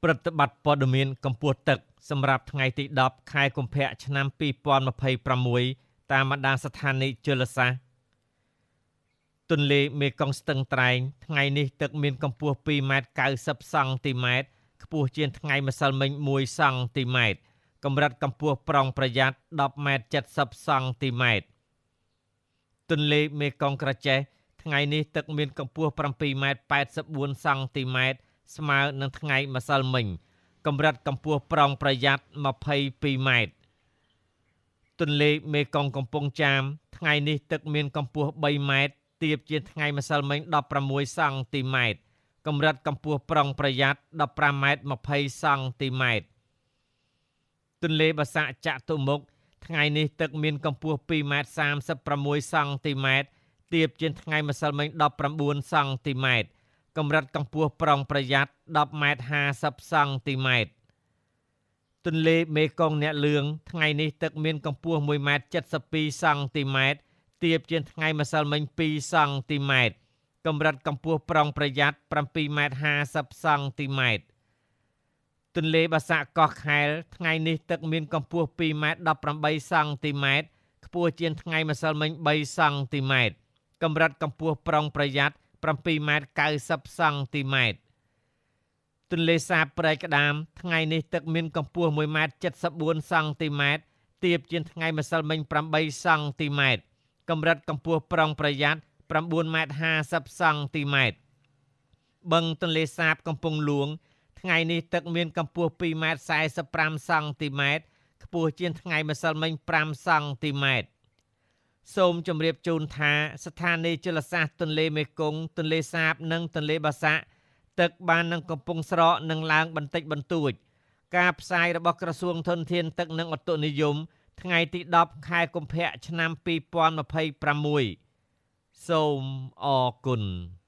ព្រឹត្តិបត្រព័ត៌មានកម្ពស់ទឹកសម្រាប់ថ្ងៃទី10ខែកុម្ភៈឆ្នាំ2026តាមបណ្ដាស្ថានីយ៍ជលសាស្ត្រទន្លេមេគង្គស្ទឹងត្រែងថ្ងៃនេះទឹកមានកម្ពស់2ម៉ែត្រ90សង់ទីម៉ែត្រខ្ពស់ជាងថ្ងៃម្សិលមិញ1សង់ទីម៉ែត្រកម្រិតកម្ពស់ប្រុងប្រយ័ត្ន10ម៉ែត្រ70សង់ទីម៉ែត្រទន្លេមេគង្គក្រចេះថ្ងៃនេះទឹកមានកម្ពស់7ម៉ែត្រ84សង់ទីម៉ែត្រស្មើនឹងថ្ងៃម្សិលមិញកម្រិតកម្ពស់ប្រុងប្រយ័ត្ន22ម៉ែត្រទន្លេមេគង្គកំពង់ចាមថ្ងៃនេះទឹកមានកម្ពស់3ម៉ែត្រទាបជាងថ្ងៃម្សិលមិញ16សង់ទីម៉ែត្រកម្រិតកម្ពស់ប្រុងប្រយ័ត្ន15ម៉ែត្រ20សង់ទីម៉ែត្រទន្លេបាសាក់ចតុមុខថ្ងៃនេះទឹកមានកម្ពស់2ម៉ែត្រ36សង់ទីម៉ែត្រទាបជាងថ្ងៃម្សិលមិញ19សង់ទីម៉ែត្រកម្រិតកម្ពស់ប្រុងប្រយ័ត្ន10ម៉ែត្រ50សង់ទីម៉ែត្រទន្លេមេគង្គអ្នកលឿងថ្ងៃនេះទឹកមានកម្ពស់1ម៉ែត្រ72សង់ទីម៉ែត្រទាបជាងថ្ងៃម្សិលមិញ2សង់ទីម៉ែត្រកម្រិតកម្ពស់ប្រុងប្រយ័ត្ន7ម៉ែត្រ50សង់ទីម៉ែត្រទន្លេបាសាក់កោះខែលថ្ងៃនេះទឹកមានកម្ពស់2ម៉ែត្រ18សង់ទីម៉ែត្រខ្ពស់ជាងថ្ងៃម្សិលមិញ3សង់ទីម៉ែត្រកម្រិតកម្ពស់ប្រុងប្រយ័ត្ន7ម៉ែត្រ90សង់ទីម៉ែត្រទន្លេសាបព្រែកក្តាមថ្ងៃនេះទឹកមានកម្ពស់1ម៉ែត្រ74សង់ទីម៉ែត្រទាបជាងថ្ងៃម្សិលមិញ8សង់ទីម៉ែត្រកម្រិតកម្ពស់ប្រុងប្រយ័ត្ន9ម៉ែត្រ50សង់ទីម៉ែត្របឹងទន្លេសាបកំពង់លួងថ្ងៃនេះទឹកមានកម្ពស់2ម៉ែត្រ45សង់ទីម៉ែត្រខ្ពស់ជាងថ្ងៃម្សិលមិញ5សង់ទីម៉ែត្រសូមជម្រាបជូនថាស្ថានីយ៍ជលសាស្ត្រទន្លេមេគង្គទន្លេសាបនិងទន្លេបាសាក់ទឹកបាននឹងកំពុងស្រកនិងឡើងបន្តិចបន្តួចការផ្សាយរបស់ក្រសួងធនធានទឹកនិងឧតុនិយមថ្ងៃទី10ខែកុម្ភៈឆ្នាំ2026សូមអរគុណ។